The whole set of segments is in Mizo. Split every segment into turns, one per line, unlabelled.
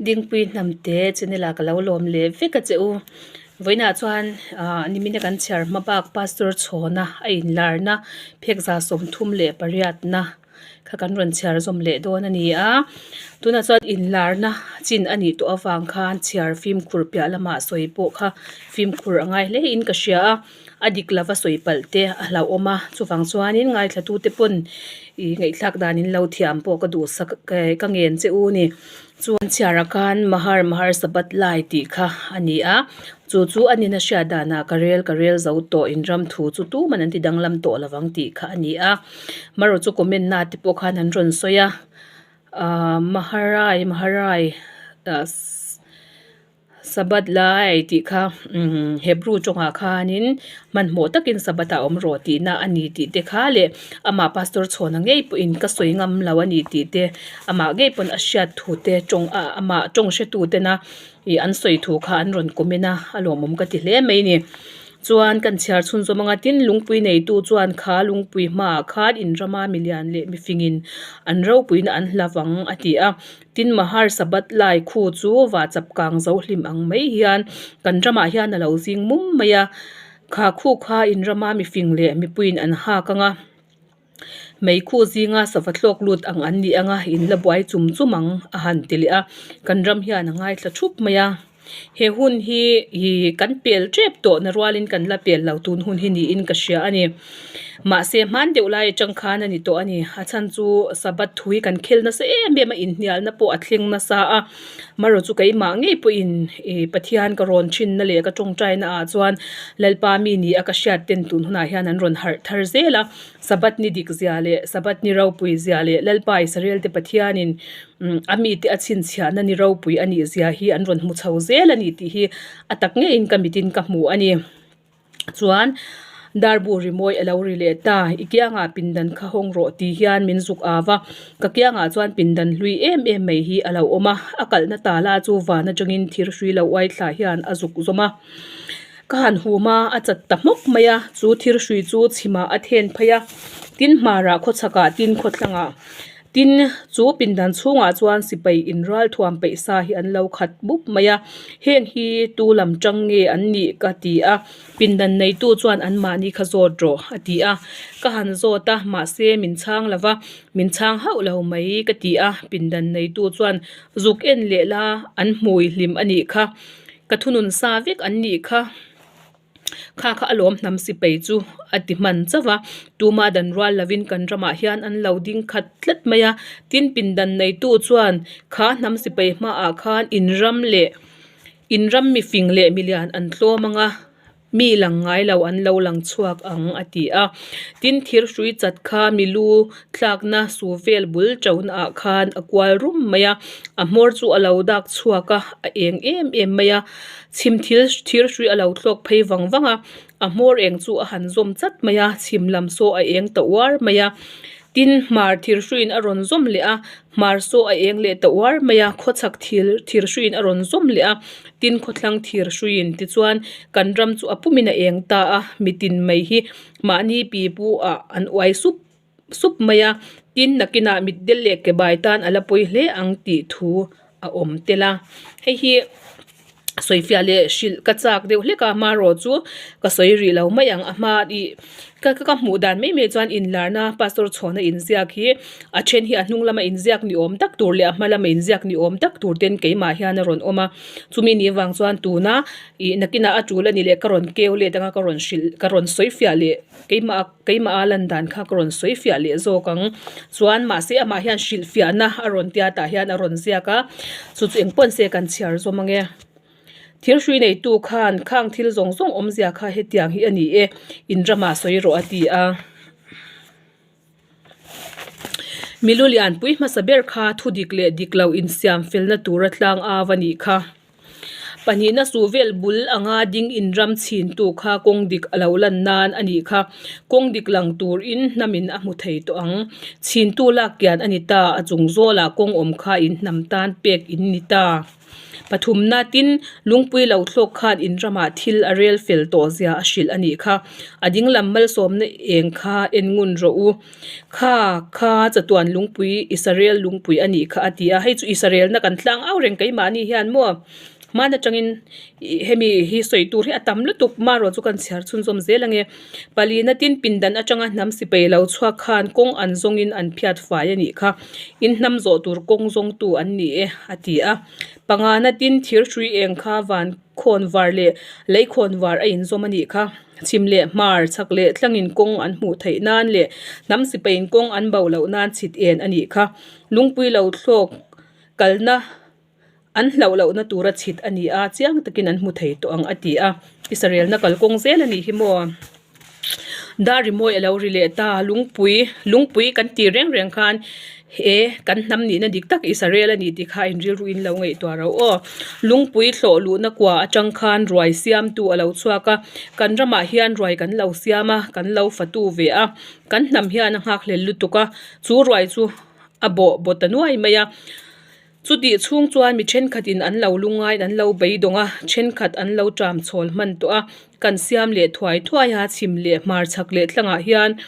Dingpui hnamte channel ah ka lo lawm leh vek a che u. Vawiinah chuan ah nimina kan chhiar hma bak Pastor Chhawna a inlarna phek 38 na kha kan rawn chhiar zawm leh dawn a ni a. Tunah chuan inlarna chin a nih tawh avang khan chhiar fimkhur piah lamah sawi pawh kha fimkhur a ngai hle in ka hria a. A dik lova sawi palh te a hlauhawm a, chuvang chuanin ngaithlatute pawn ih ngaihthlak dan in lo thiam pawh ka duhsak ka ngen che u ni. Chuan chhiarah khan Mahar Mahar Sabbath lai tih kha a ni a, chu chu a nina hriat danah ka rel ka rel zo tawh inram thu chu tuman an ti danglam tawh lovang tih kha a ni a. Marawh chu comment na te pawh khan an rawn sawi a, ahh Maharai Maharai ahh. Sabbath lai tih kha umm Hebrew tawngah khanin hmanhmawh takin Sabbath ah awm rawh tihna a ni tih te kha leh amah pastor chhawna ngei pawhin ka sawi ngam lo a ni tih te amah ngei pawn a hriat thu te tawng ah amah tawng hretu tena ih an sawi thu kha an rawn comment a a lawmawm ka ti hle mai a ni. Chuan kan chhiar chhunzawm anga tin lungpui neitu chuan kha lungpui hmaah khan inrama milian leh mifingin an ropuina an hla vang a ti a. Tin Mahar Sabbath lai khu chu vahchap kang zo hlim ang mai hian kan ramah hian a lo zing mum mai a. Kha khu kha inrama mifing leh mipuiin an hak ang a. Meikhu zinga sava thlawk lut ang an ni ang a, in la buai chum chum ang a han ti leh a. Kan ram hian a ngaithla thup mai a. He hun hi ih kan pel tep tawh na rualin kan la pel lo tun hun hi niin ka hria a ni. Mahse hman deuh lai atang khan a ni tawh a ni. A chhan chu Sabbath thu hi kan khel nasa em em a, inhnialna pawh a thleng nasa a. Marawh chu keimah ngei pawhin ih Pathian ka rawn thinna leh ka tawngtaina ah chuan Lalpa mi ni a ka hriat ten tun hunah hian an rawn harh thar zel a. Sabbath ni dik zia leh Sabbath ni ropui zia leh Lalpa Israel te Pathianin a mite a chhinchhiahna ni ropui a nih zia hi an rawn hmu chho zel a ni tih hi a tak ngeiin ka mitin ka hmu a ni. Chuan darbu rimawi a lo ri leh ta, i kiangah pindan kha hawng rawh tih hian min zuk au a, ka kiangah chuan pindan hlui em em mai hi a lo awm a, a kalhna tala chu van atangin thir hrui lo uai thla hian a zuk zawm a. Ka han hum a, a chat ta hmawk mai a, chu thir hrui chu chhimah a then phei a, tin hmarah khawchhakah tin khawthlangah Tin, chu pindan chhungah chuan sipai inral thuam peih sa hi an lo khat mup mai a, heng hi tu lam tang nge an nih ka ti a, pindan neitu chuan anmahni kha zawt rawh a ti a, ka han zawt a, mahse min chhang lo va, min chhang hauh lo mai ka ti a, pindan neitu chuan zuk en leh la an hmui hlim a nih kha, ka thunun sa vek an nih kha. Kha kha a lawm hnam sipai chu a ti hman chauh a, tuma dan rual lovin kan ramah hian an lo ding khat tlat mai a, tin pindan neitu chuan kha hnam sipai hmaah khan inram leh inram mifing leh milian an tlawm ang a, mi lang ngai lo an lo lang chhuak ang a ti a, tin thir hrui chat kha milu tlakna su vel bul ṭona ah khan a kual rum mai a, a hmawr chu a lo dak chhuak a, a eng em em mai a. Chhim thil thir hrui a lo thlawk phei vang vang a, a hmawr eng chu a han zawm chat mai a, chhim lam saw a eng ta uar mai a. Tin, hmar thir hruiin a rawn zawm leh a, hmar saw a eng leh ta uar mai a, khawchhak thil thir hruiin a rawn zawm leh a, tin khawthlang thir hruiin tichuan kan ram chu a pumin a eng ta a, mitin mai hi mahni pi pu ah an uai sup sup mai a, tin nakinah mitdel leh kebai tan a la pawi hle ang tih thu a awm tel a, hei hi sawifiah leh hrilh ka chak deuh hlek a hmarawh chu ka sawi rih lo mai ang a hma ih ka ka hmuh dan mai mai chuan inlarna pastor chhawna inziak hi a then hi a hnung lama inziak ni awm tak tur leh a hma lama inziak ni awm tak tur ten keimah hian a rawn awm a chumi nih vang chuan tuna ih nakinah a tul a ni leh ka rawn keu let anga ka rawn hrilh ka rawn sawifiah leh keimah a. Keimah a lan dan kha ka rawn sawi fiah leh zawk ang. Chuan mahse amah hian hrilh fiahna a rawn tia tah hian a rawn ziak a, chu chu eng pawn se kan chhiar zawm ang e. Thil hrui neitu khan khang thil zawng zawng awmzia kha hetiang hi a ni e, in ramah sawi rawh a ti a. Milu lianpui hmasa ber kha thudik leh dik lo insiam felna tura tlang au a nih kha. Pahnihna su vel bul anga ding inram chhintu kha kawng dik a lo lan nan a nih kha. Kawng dik lang turin hnamin a hmu thei tawh ang. Chhintu lak kian a ni ta, a chung zawlah kawng awm kha in hnam tan pek in ni ta. Pathumna, tin, lungpui lo thlawk khan in ramah thil a rel fel tawh zia a hrilh a nih kha. A dinglam malsawmna eng kha en ngun rawh u. Kha kha chatuan lungpui Israel lungpui a nih kha a ti a. Hei chu Israelna kan tlang au reng keimahni hian maw? Hman atangin hemi hi sawi tur hi a tam lutuk marawh chu kan chhiar chhunzawm zel ange. Palina tin pindan atanga hnam sipai lo chhuak khan kawng an zawngin an phiat fai a nih kha. In hnam zawh tur kawng zawngtu an ni e a ti a. Pangana tin thir hrui eng kha van khawn var leh lei khawn var a inzawm a nih kha. Chhim leh hmar, chhak leh tlangin kawng an hmuh theih nan leh hnam sipaiin kawng an bo loh nan chhit en a nih kha. Lungpui lo thlawk kalna an hlauh lohna tura chhit a ni a, chiang takin an hmu thei tawh ang a ti a. Israelna kalkawng zel a nih hi maw? Dar rimawi a lo ri leh ta, lungpui, lungpui kan tih reng reng khan he kan hnam nihna dik tak Israel a ni tih kha in rilru in lo ngaihtuah ro aw. Lungpui hlawh luhna kua atang khan ruai siamtu a lo chhuak a, kan ramah hian ruai kan lo siam a, kan lo fatu ve a, kan hnam hian a nghakhlel lutuk a, chu ruai chu a bawh baw ta nuai mai a. Chutih chhung chuan mi thenkhatin an lo lungaiin an lo beidawng a, thenkhat an lo ṭam chhawl hman tawh a, kan siam leh thuai thuai a, chhim leh hmar chhak leh tlangah hian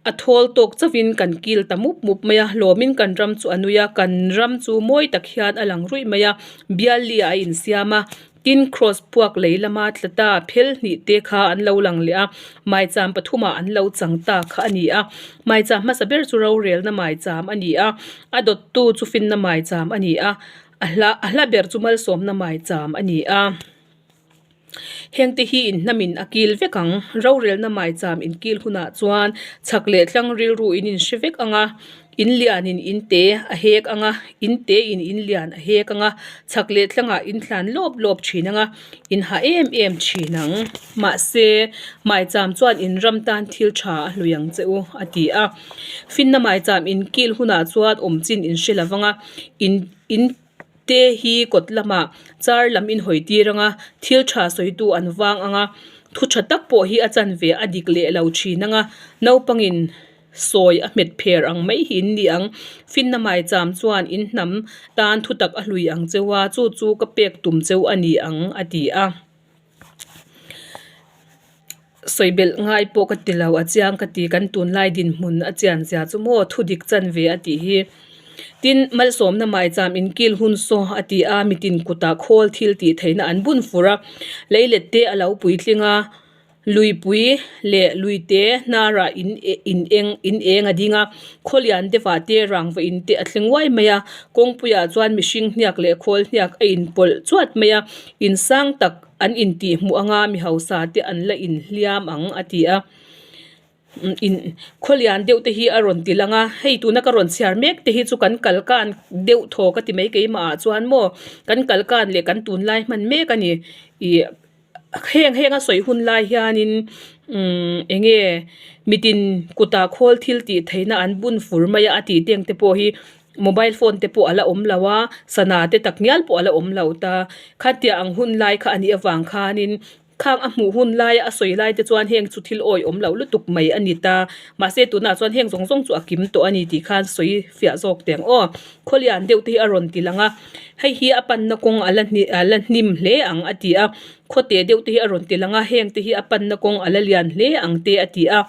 a thawl tawk chauhin kan kil ta mup mup mai a, hlawmin kan ram chu a nui a, kan ram chu mawi tak hian a lang ruih mai a, bial li ah a insiam a, Tin, Kraws puak lei lama tla ta phel hnih te kha an lo lang leh a, maicham pathumah an lo chang ta kha a ni a. Maicham hmasa ber chu rorelna maicham a ni a, a dawttu chu finna maicham a ni a, a hla a hla ber chu malsawmna maicham a ni a. Hengte hi inhnamin a kil vek ang. Rorelna maicham inkil hunah chuan chhak leh tlang rilru in inhre vek ang a. In lianin in te a hek ang a, in te in in lian a hek ang a, chhak leh tlangah in thlan lawp lawp thin ang a, in ha em em thin ang. Mahse, maicham chuan in ram tan thil tha a hlui ang che u, a ti a. Finna maicham in kil hunah chuan awm chin in hre lo vang a, in in te hi kawt lamah char lam in hawi tir ang a, thil tha sawitu an vang ang a, thu tha tak pawh hi a chanve a dik leh lo thin ang a, naupangin Sawi a hmet pher ang mai hi in ni ang. Finna maicham chuan in hnam tan thutak a hlui ang cheu a, chu chu ka pek tum cheu a ni ang, a ti a. Sawi belh ngai pawh ka ti lo, a chiang ka ti, kan tunlai dinhmun a chian zia chu maw thudik chan ve a tih hi. Tin, malsawmna maicham in kil hun saw a ti a, mitin kutah khawl thil tih theihna an bun fur a, leilet te a lo puitling a. Luipui leh luite hnarah in in eng in eng a ding a, khawlian te vah te rangva in te a thleng uai mai a, kawngpuiah chuan mihring hniak leh khawl hniak a inpawlh chuat mai a, in sang tak an intih hmuh anga mi hausa te an la inhliam ang a ti a, in khawlian deuh te hi a rawn ti lang a, hei tuna ka rawn chhiar mek te hi chu kan kal kan deuh thaw ka ti mai keimah ah chuan maw kan kal kan leh kan tunlai hman mek a ni ih. Heng heng a sawi hun lai hianin umm eng nge mitin kutah khawl thil tih theihna an bun fur mai a a tih teng te pawh hi mobile phone te pawh a la awm lo a sana te tak ngial pawh a la awm lo ta khatiang ang hun lai kha a nih avang khanin khang a hmuh hun laia a sawi lai te chuan heng chu thil awi awm loh lutuk mai a ni ta mahse tunah chuan heng zawng zawng chu a kim tawh a ni tih khan sawi fiah zawk teh ang aw khawlian deuh te hi a rawn ti lang a. Hei hi a panna kawng a la hni a la hnim hle ang a ti a, khaw teh deuh te hi a rawn ti lang a, heng te hi a panna kawng a la lian hle ang te a ti a,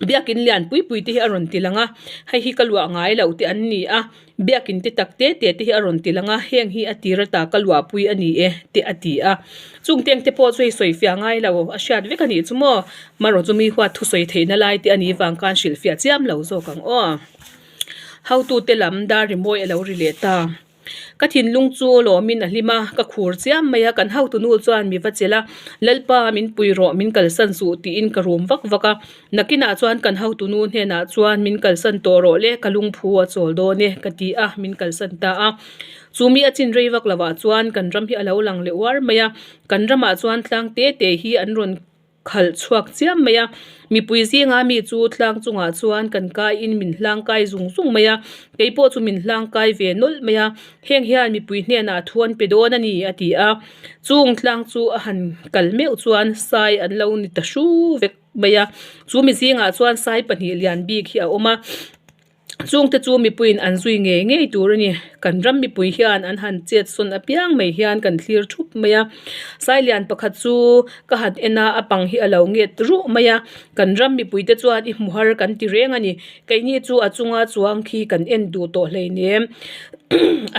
biakin lian pui pui te hi a rawn ti lang a, hei hi ka luah ngai loh te an ni a, biakin te tak te te te hi a rawn ti lang a, heng hi a tir ata ka luah pui a ni e te a ti a, chung teng te pawh chu hei sawi fiah ngai lo a hriat vek a nih chu maw, marawh chu mi huat thusawi theihna lai te a nih vang khan hrilhfiah chiam lo zawk ang aw. Hotute lam dar rimawi a lo ri leh ta. Ka thinlung chu lawmin a hlim a, ka khur chiam mai a, kan hotunu chuan mi va chelh a, Lalpa min pui rawh, min kalsan suh tiin ka rum vak vak a. Nakinah chuan kan hotunu hnenah chuan min kalsan tawh rawh le, ka lungphu a chawl dawn e ka ti a, min kalsan ta a. Chu mi a chin rei vak lovah chuan kan ram hi a lo lang leh uar mai a, kan ramah chuan tlang te te hi an rawn khalh chhuak chiam mai a mipui zinga mi chu tlang chungah chuan kan kaiin min hlang kai zung zung mai a keipawh chu min hlang kai ve nawlh mai a heng hian mipui hnenah thu an pe dawn a ni a ti a chung tlang chu a han kal meuh chuan sai an lo ni ta hru vek mai a chu mi zingah chuan sai pahnih lian bik hi a awm a. Chungte chu mipuiin an zui ngei ngei tur a ni. Kan ram mipui hian an han chet sawn apiang mai hian kan thlir thup mai a. Sailian pakhat chu ka han en a, a pang hi a lo nget ruh mai a. Kan ram mipuite chuan i hmu har kan ti reng a ni. Keini chu a chunga chuang khi kan en duh tawh hleinem.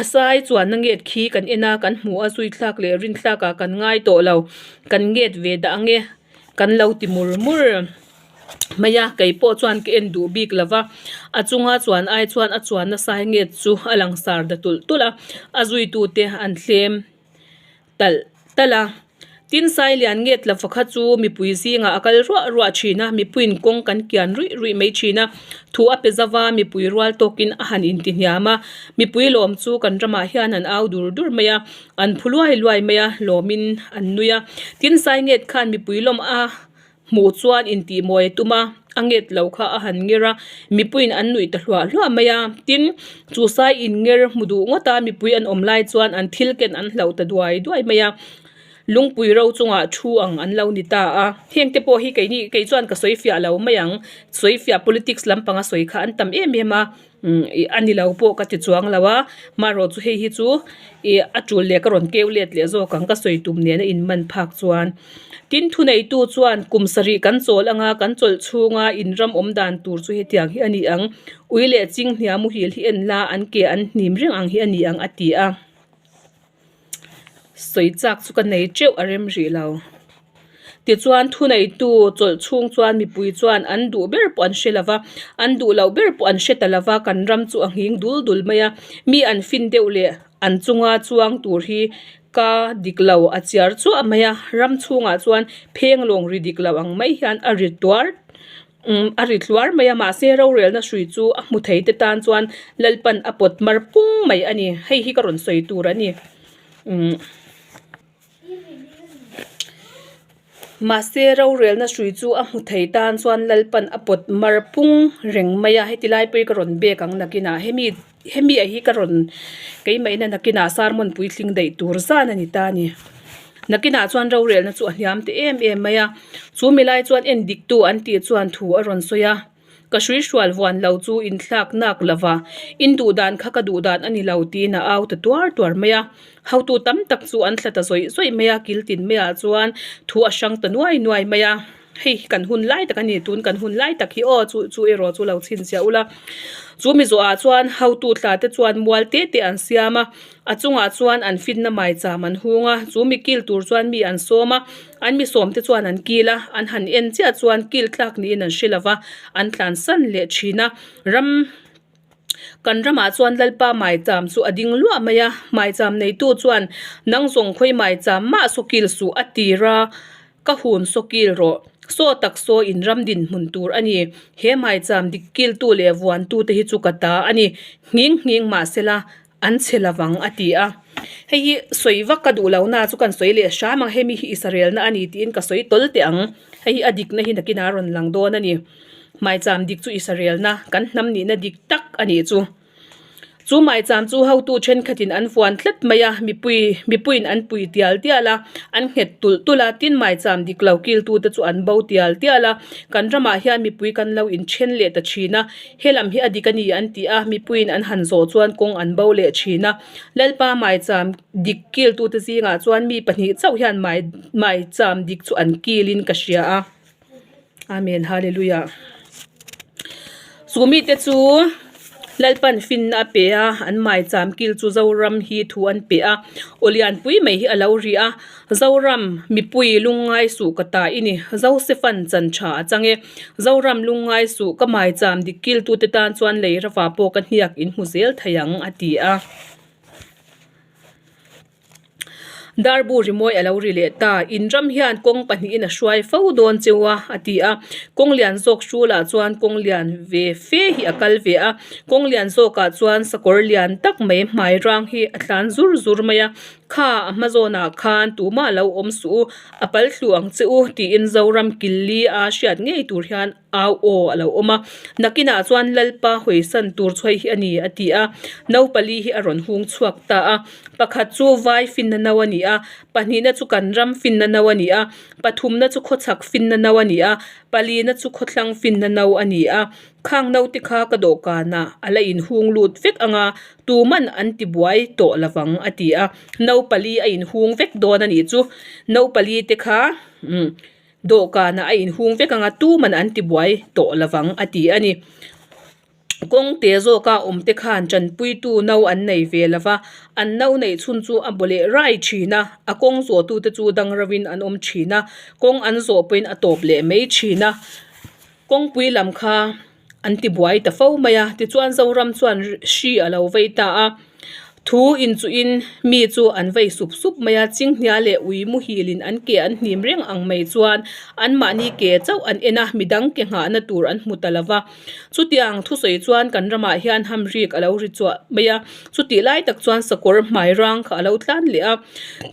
A sai chuanna nget khi kan en a, kan hmu a zui thlak leh rin thlakah kan ngai tawh lo. Kan nget ve dah ange kan lo ti mur mur. Mai a, kei pawh chuan ka en duh bik lo va, a chunga chuan ai chuan a chuan nasa hi nge chu a langsar da tulh tulh a, a zuitute an thlem talh talh a. Tin, Sailian nge tla fa kha chu mipui zingah a kal ruah ruah thin a, mipuiin kawng kan kian ruih ruih mai thin a, thu a pe zauh a, mipui rual tawkin a han intihniam a, mipui lawm chu kan ramah hian an au dur dur mai a, an phu luai luai mai a, lawmin an nui a. Tin, Sainget khan mipui lawm a. Hmuh chuan intihmawi a tum a, a nget lo kha a han nger a, mipuiin an nuih ta hluah hluah mai a. Tin, chu sai innger hmu duh ngawt a, mipui an awm lai chuan an thil ken an hlauh ta duai duai mai a, lungpui ro chungah thu ang an lo ni ta a. Heng te pawh hi keini kei chuan ka sawi fiah lo mai ang, sawi fiah politics lampanga sawi kha an tam em em a. Umm ih a ni lo pawh ka ti chuang lo a, marawh chu hei hi chu ih a tul leh ka rawn keu let leh zawk ang ka sawi tum nen a in man phak chuan. Tin thuneitu chuan kum sarih kan chawl anga kan chawlh chhunga in ram awm dan tur chu hetiang hi a ni ang, ui leh chinghnia muhil hi en la an ke an hnim reng ang hi a ni ang a ti a. Sawi chak chu ka nei teuh a rem rih lo. Tichuan thuneitu chawlh chhung chuan mipui chuan an duh ber pawh an hre lova, an duh loh ber pawh an hre ta lova, kan ram chu a nghing dul dul mai a. Mi an fin deuh leh an chunga chuang tur hi ka dik lo a chiar chuah mai a, ram chhungah chuan pheng lawng ri dik lo ang mai hian a ri tuar Umm a ri tluar mai a, mahse rorelna hrui chu a hmu thei te tan chuan Lalpan a pawt mar pung mai a ni. Hei hi ka rawn sawi tur a ni. Umm mahse rorelna hrui chu a hmu thei tan chuan Lalpan a pawt mar pung reng mai a, heti lai pawh hi ka rawn bek ang nakinah hemi hemi ah hi ka rawn keimah ina nakinah sermon puitling daih tur zan a ni ta a ni. Nakinah chuan rorelna chu a hniam ta em em mai a, chu mi lai chuan en diktu an tih chuan thu a rawn sawi a, ka hrui hrual vuan lo chu inthlak nak lova, in duh dan kha ka duh dan a ni lo tiin a au ta tuar tuar mai a, hotu tam tak chu an thla ta zawih zawih mai a, kil tin maiah chuan thu a hrang ta nuai nuai mai a. Hei hi kan hun lai tak a ni, tun kan hun lai tak hi aw chu chu erawh chu lo chhinchhiah ula. Chu mi zawhah chuan hotu tla te chuan mual te te an siam a, a chungah chuan an finna maicham an hung a, chu mi kil tur chuan mi an sawm a, an mi sawm te chuan an kil a, an han en chiah chuan kil tlak niin an hre lova, an tlansan leh thin a, ram. Kan ramah chuan Lalpa maicham chu a ding luah mai a, maicham neitu chuan, Nang zawng khawi maicham mah saw kil suh a tir a, ka hun saw kil rawh. Saw tak saw in ram dinhmun tur a ni. He maicham dik kiltu leh vuantute hi chu ka ta a ni. Nghing nghing mah sela, an chhe lovang a ti a. Hei hi sawi vak ka duh lohna chu kan sawi leh hram ang, hemi hi Israelna a ni tiin ka sawi tawl teh ang. Hei hi a dikna hi nakinah a rawn lang dawn a ni. Maicham dik chu Israelna kan hnam nihna dik tak a nih chu. Chu maicham chu hotu thenkhatin an vuan tlat mai a, mipui mipuiin an pui tial tial a, an nghet tulh tulh a, tin maicham dik lo kiltute chu an bo tial tial a. Kan ramah hian mipui kan lo inthen leh ta thin a, He lam hi a dik a ni an ti a, mipuiin an han zawh chuan kawng an bo leh thin a. Lalpa maicham dik kiltute zingah chuan mi pahnih chauh hian mai maicham dik chu an kilin ka hria a. Amen Hallelujah. Chu mite chu Lalpan finna a pe a, an maicham kil chu Zoram hi thu an pe a, aw lianpui mai hi a lo ri a. Zoram, mipui lungngai suh ka ta i ni. Josephan chan tha a chang e. Zoram lungngai suh ka maicham dik kiltute tan chuan lei rava pawh ka hniak in hmu zel thei ang, a ti a. Darbu rimawi a lo ri leh ta. In ram hian kawng pahnihin a hruai fo dawn cheu a, a ti a. Kawng lian zawk hrulah chuan kawng lian ve fe hi a kal ve a. Kawng lian zawkah chuan sakawr lian tak mai hmai rang hi a tlan zur zur mai a. Kha a hma zawnah khan tumah lo awm suh u, a pal thlu ang che u tiin Zoram Killi a hriat ngei tur hian. au aw a lo awm a. Nakinah chuan Lalpa hawisan tur chhuai hi a ni a ti a. No pali hi a rawn hung chhuak ta a. Pakhat chu vai finna no a ni a, pahnihna chu kan ram finna no a ni a, pathumna chu khawchhak finna no a ni a, palina chu khawthlang finna no a ni a. Khang naute kha ka dawhkanah a la inhung lut vek ang a, tuman an ti buai tawh lovang a ti a. No pali a inhung vek dawn a nih chu. No pali te kha umm dawhkanah a inhung vek ang a, tuman an ti buai tawh lovang a ti a ni. Kawng te zawka awm te khan tanpuitu no an nei ve lo va, an no neih chhun chu a bu leh rai thin a, a kawng zawhtute chu dang reuhin an awm thin a, kawng an zawh pawhin a tawp leh mai thin a. Kawngpui lam kha an ti buai ta fo mai a, tichuan Zoram chuan hri a lo vei ta a, thu inchuhin mi chu an vei sup sup mai a, chinghnia leh ui muhilin an ke an hnim reng ang mai chuan anmahni ke chauh an en a, midang ke nghahna tur an hmu ta lo va. Chutiang thusawi chuan kan ramah hian hamrik a lo ri chuah mai a, chutih lai tak chuan sakawr hmai rang kha a lo tlan leh a,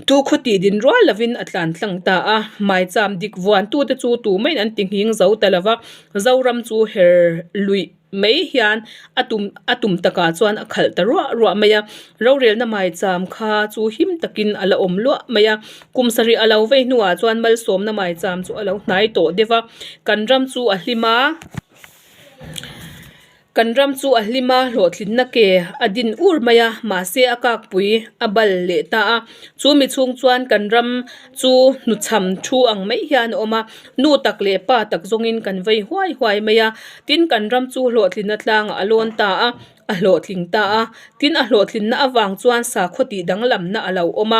tu khaw tih din rual lovin a tlan tlang ta a, hmaicham dik vuantute chu tumaiin an ti nghing zo ta lo va, Zoram chu her luih mai hian a tum a tum takah chuan a khalh ta ruah ruah mai a, rorelna maicham kha chu him takin a la awm luah mai a, kum sarih a lo vei hnuah chuan malsawmna maicham chu a lo hnai tawh deuh va, kan ram chu a hlim a. Kan ram chu a hlim a, hlawhtlinna ke a din ur mai a, mahse a kakpui a bal leh ta a. Chu mi chhung chuan kan ram chu hnuchham thu ang mai hian a awm a, nu tak leh pa tak zawngin kan vei huai huai mai a. Tin, kan ram chu hlawhtlinna tlangah a lawn ta a, a hlawhtling ta a. Tin, a hlawhtlinna avang chuan sakhaw tih danglamna a lo awm a.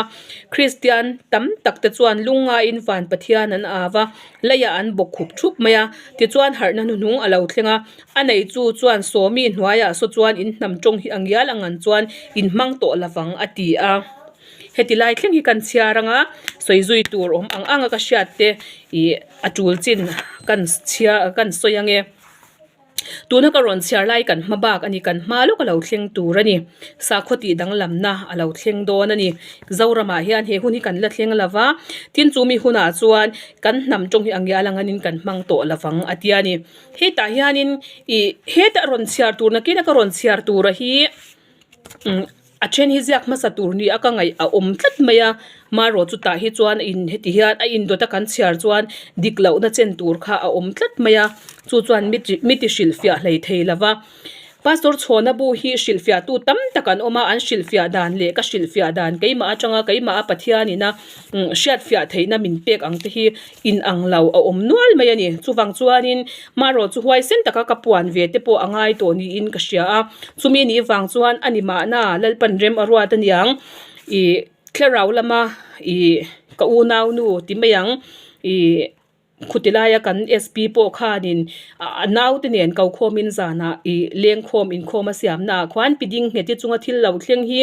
Kristian tam tak te chuan lungngaiin van Pathian an au va, leiah an bawk khup thup mai a. Tichuan harhna hnuhnung a lo thleng a. A nei chu chuan Sawmi hnuaiah saw chuan in hnam tawng hi a ngial ang an chuan in hmang tawh lovang a ti a. Heti lai thleng hi kan chhiar ang a, sawi zui tur awm ang ang a ka hriat te ih a tul chin kan chhiar kan sawi ang e. Tuna ka rawn chhiar lai kan hma bak a ni, kan hma lawk a lo thleng tur a ni. Sakhaw tih danglamna a lo thleng dawn a ni. Zoramah hian he hun hi kan la thleng lo va, tin chu mi hunah chuan kan hnam tawng hi a ngial ang anin kan hmang tawh lovang a tia ni. Hetah hianin ih hetah rawn chhiar tur nakin a ka rawn chhiar tura hi umm a then hi ziak hmasa tur ni a ka ngaih a awm tlat mai a marawh chutah hi chuan in heti hian a indawt a kan chhiar chuan dik lohna chen tur kha a awm tlat mai a chu chuan mi ti mi ti hrilhfiah hlei thei lo va pastor chhawna bu hi hrilhfiah tu tam tak an awm a an hrilhfiah dan leh ka hrilhfiah dan keimah atanga keimah a Pathian ina umm hriatfiah theihna min pek ang te hi in ang lo a awm nual mai a ni. Chuvang chuanin marawh chu huaisen taka ka puan ve te pawh a ngai tawh niin ka hria a. Chumi nih vang chuan a ni mahna Lalpan rem a ruat a niang ih thlarau lama ih ka unau nu ti mai ang ih khuti laia kan SP pawh khanin a naute nen ko khawmin zanah ih lengkhawm inkhawm a siamna ah khuan pi ding nghet hi chunga thil lo thleng hi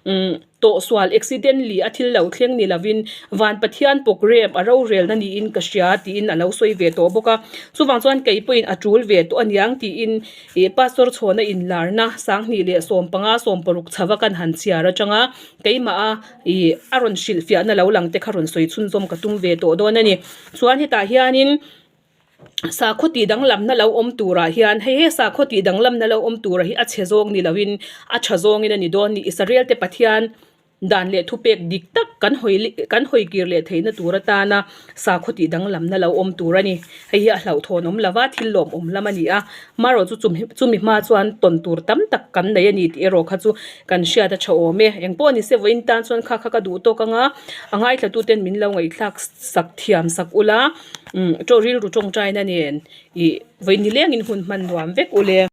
umm. Tawhsual accident li a thil lo thleng ni lovin Van Pathian program a rorelna niin ka hria tiin a lo sawi ve tawh bawk a. Chuvang chuan kei pawhin a tul ve tawh aniang tiin ih Pastor Chhawna inlarna 2015 16 chhava kan han chhiar atanga keimah a ih a rawn hrilhfiahna lo lang te kha rawn sawi chhunzawm ka tum ve tawh dawn a ni. Chuan hetah hianin. Sakhaw tih danglamna lo awm turah hian hei he sakhaw tih danglamna lo awm turah hi a chhe zawng ni loin a tha zawngin a ni dawn ni. Israel te Pathian dan leh thupek dik tak kan hawi kan hawi kir leh theihna tur atana sakhaw tih danglamna lo awm tur a ni. Hei hi a hlauhthawn awm lova thil lawmawm lam a ni a, marawh chu chumi hma chuan tawn tur tam tak kan nei a ni tih erawh kha chu kan hriat a tha awm e. Engpawh ni se vawiin tan chuan kha kha ka duh tawk anga a ngaithlatuten min lo ngaihthlak sak thiam sak ula. Umm rilru tawngtaina nen ih vawi nilengin hun hman nuam vek ule.